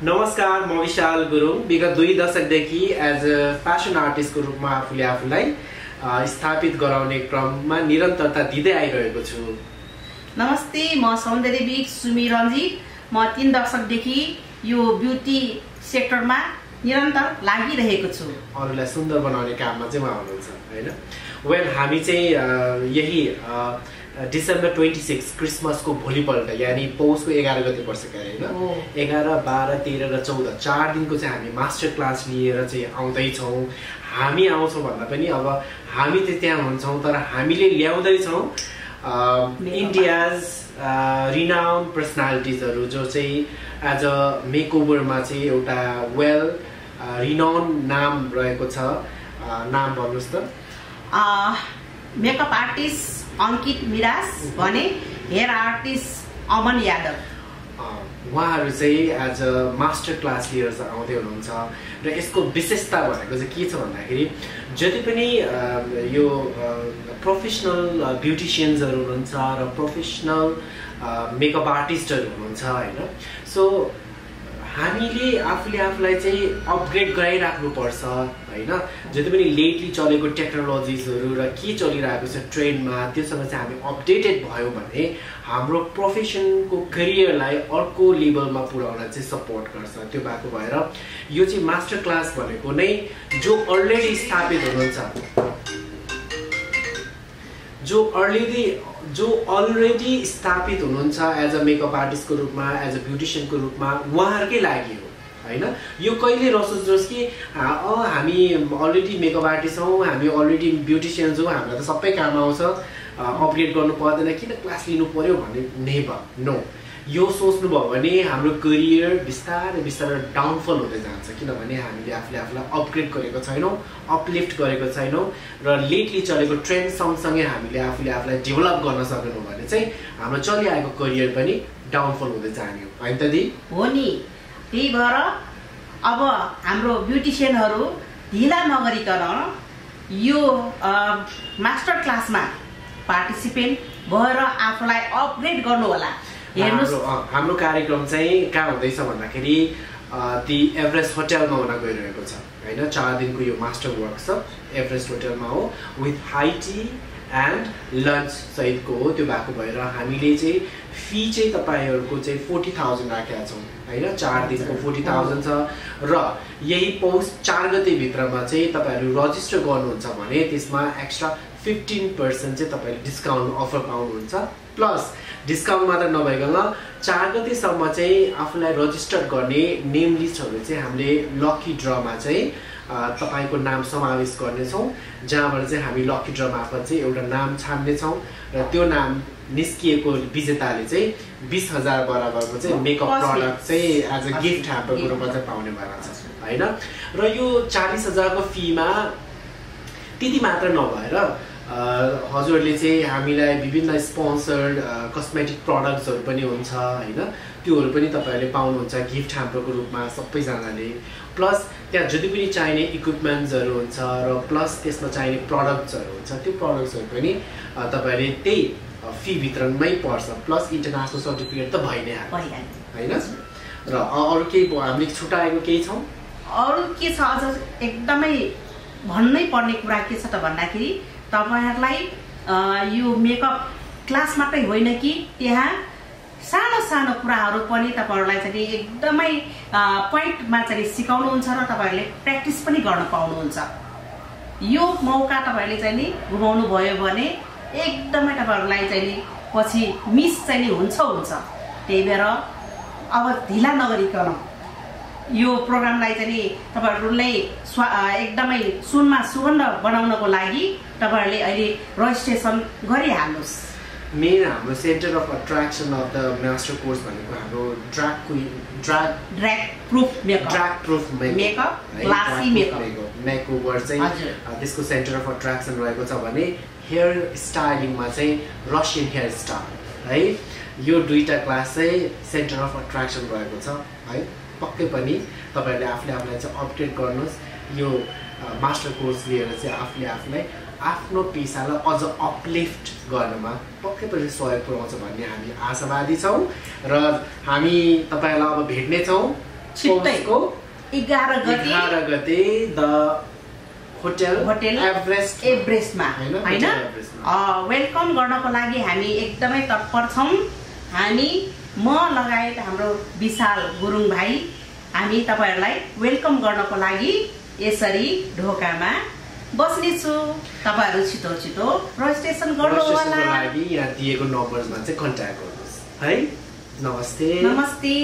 नमस्कार, म विशाल गुरुङ। विगत 2 दशकदेखि एज अ फ्यासन आर्टिस्टको रूपमा आफूले आफूलाई स्थापित गराउने क्रममा निरन्तरता दिँदै आइरहेको छु। नमस्ते, म सौन्दर्यविद सुमी रञ्जित। म 3 दशकदेखि यो ब्युटी सेक्टरमा निरन्तर लागिरहेको छु। अरूलाई सुन्दर बनाउने काममा चाहिँ उहाँ हुनुहुन्छ हैन। वेल, हामी चाहिँ यही डिसेम्बर 26 क्रिसमसको भोलिपल्ट यानी पौषको 11 गते वर्षका हैन 11, 12, 13 र 14 4 दिनको चाहिँ हामी मास्टर क्लास लिएर चाहिँ आउँदै छौं। हामी आउँछौं भन्दा पनि अब हामी चाहिँ त्यहाँ हुन्छौं, तर हामीले ल्याउँदै छौं इन्डियाज रिनाउन्ड पर्सनालिटिजहरु जो चाहिँ एज अ मेकओभरमा चाहिँ एउटा वेल रिनाउन्ड नाम रहेको छ। नाम भन्नुस् त। मेकअप आर्टिस्ट अंकित मिराज भने, हेयर आर्टिस्ट अमन यादव। उहाँहरू चाहिँ एज अ मास्टर क्लास लिएर आउँदै हुनुहुन्छ र यसको विशेषता भनेको चाहिँ के छ भन्दाखेरि जति पनि यो प्रोफेसनल ब्युटिशियन्सहरू हुनुहुन्छ र प्रोफेसनल मेकअप आर्टिस्टहरू हुनुहुन्छ हैन। सो हामीले आफूले आफूलाई चाहिँ अपग्रेड गराइराख्नु पर्छ हैन। जति पनि लेटली चलेको टेक्नोलोजिजहरू र के चलिरहेको छ ट्रेन्डमा त्योसँग चाहिँ हामी अपडेटेड भयो भने हाम्रो प्रोफेसनको करियरलाई अर्को लेभलमा पुर्याउन चाहिँ सपोर्ट गर्छ। त्यो भएको भएर यो चाहिँ मास्टर क्लास भनेको नै जो अलरेडी स्थापित हुनुहुन्छ, जो अलरेडी स्थापित हुनुहुन्छ एज अ मेकअप आर्टिस्टको रूपमा, एज अ ब्युटिशियनको रूपमा उहाँहरूकै लागि हो हैन। यो कहिले नसोच्नुहोस् कि हामी अलरेडी मेकअप आर्टिस्ट हौं, हामी अलरेडी ब्युटिशियन्स हौं, हामीलाई त सबै काम आउँछ, अपग्रेड गर्नु पर्दैन, किन क्लास लिनु पर्यो भन्ने नेभर नो। यो सोच्नु भयो भने हाम्रो करियर बिस्तारै बिस्तारै डाउनफल हुँदै जान्छ, किनभने हामीले आफूले आफूलाई अपग्रेड गरेको छैनौं, अपलिफ्ट गरेको छैनौं र लेटली चलेको ट्रेन्ड सँगसँगै हामीले आफूले आफूलाई डेभलप गर्न सकेनौं भने चाहिँ हाम्रो चलिआएको करियर पनि डाउनफल हुँदै जाने हो हैन त दी? हो नि। त्यही भएर अब हाम्रो ब्युटिशियनहरू ढिला नगरिकन यो मास्टर क्लासमा पार्टिसिपेट भएर आफूलाई अपग्रेड गर्नु होला। हाम्रो कार्यक्रम चाहिँ कहाँ हुँदैछ भन्दाखेरि दि एभरेस्ट होटलमा हुन गइरहेको छ हैन। 4 दिनको यो मास्टर वर्कसप एभरेस्ट होटलमा हो, with high tea and lunch सहितको हो। त्यो भएको भएर हामीले चाहिँ फी चाहिँ तपाईहरुको चाहिँ 40,000 राखेका छौं हैन। 4 दिनको 40,000 छ र यही पौष 4 गते भित्रमा चाहिँ तपाईहरु रजिस्टर गर्नुहुन्छ भने त्यसमा एक्स्ट्रा 15% चाहिँ तपाईले डिस्काउन्ट अफर पाउनुहुन्छ। प्लस डिस्काउन्ट मात्र नभइकन 4 गतेसम्म चाहिँ आफूलाई रजिस्टर गर्ने नेम लिस्टहरु चाहिँ हामीले लकी ड्रमा चाहिँ तपाईको नाम समावेश गर्नेछौं, जहाँबाट चाहिँ हामी लकी ड्र मार्फत चाहिँ एउटा नाम छान्नेछौं र त्यो नाम निस्किएको विजेताले चाहिँ 20,000 बराबरको चाहिँ मेकअप प्रडक्ट चाहिँ एज अ गिफ्ट ह्याम्परको रूपमा चाहिँ पाउने भएर छ हैन। र यो 40,000 को फीमा त्यति मात्र नभएर हजुरले चाहिँ हामीलाई विभिन्न स्पोन्सर्ड कस्मेटिक प्रोडक्ट्सहरु पनि हुन्छ हैन। त्योहरु पनि तपाईहरुले पाउनुहुन्छ गिफ्ट ह्याम्परको रूपमा सबैजनाले। प्लस त्यहाँ जति पनि चाहिने इक्विपमेन्ट्सहरु हुन्छ र प्लस त्यसमा चाहिने प्रोडक्ट्सहरु हुन्छ, त्यो प्रोडक्ट्सहरु पनि तपाईहरुले त्यही फी भित्रमै पर्छ। प्लस इन्टरनेशनल सर्टिफिकेट त भइ नै हाल्छ हैन। र अरु केही हामीले छुटाएको केही छ? अरु के छ अझ एकदमै भन्नै पर्ने कुरा के छ त भन्दाखेरि तपाईहरुलाई यो मेकअप क्लास मात्रै होइन कि त्यहाँ सानो सानो कुराहरु पनि तपाईहरुलाई चाहिँ एकदमै पोइन्टमा चाहिँ सिकाउनुहुन्छ र तपाईहरुले प्र्याक्टिस पनि गर्न पाउनुहुन्छ। यो मौका तपाईहरुले चाहिँ नि गुमाउनु भयो भने एकदमै तपाईहरुलाई चाहिँ पछि मिस चाहिँ हुन्छ। त्यही भएर अब ढिला नगरिकन यो प्रोग्रामलाई चाहिँ तपाईहरुले एकदमै सुनमा सुगन्ध बनाउनको लागि तपाईहरुले अहिले रजिस्ट्रेसन गरिहाल्नुस्। मेन हाम्रो centre of attraction of the master course भनेको हाम्रो ड्र्याग प्रुफ मेकअप क्लासी मेकओभर चाहिँ त्यसको सेन्टर अफ अट्र्याक्सन रहेको छ भने हेयर स्टाइलिङमा चाहिँ रसियन हेयर स्टाइल है। यो दुईटा क्लास चाहिँ सेन्टर अफ अट्र्याक्सन रहेको छ है। पक्कै पनि तपाईहरुले आफूले आफूलाई चाहिँ अपडेट गर्नुस्। यो मास्टर कोर्स लिएर चाहिँ आफूले आफूलाई आफ्नो पेसालाई अझ अपलिफ्ट गर्नमा पक्कै पनि सहयोग पुर्याउँछ भन्ने हामी आशावादी छौं र हामी तपाईहरुलाई अब भेट्ने छौं छिट्टै पौषको 11 गते द होटल एभरेस्टमा हैन वेलकम गर्नको लागि हामी एकदमै तत्पर छौं। हामी म लगायत हाम्रो विशाल गुरुङ भाइ हामी तपाईहरुलाई वेलकम गर्नको लागि यसरी ढोकामा बस्ने छु। तपाईहरु छिटो रजिस्ट्रेसन गर्नु होला। लागि यहाँ दिएको नम्बरमा चाहिँ कन्ट्याक्ट गर्नुस् है। नमस्ते। नमस्ते।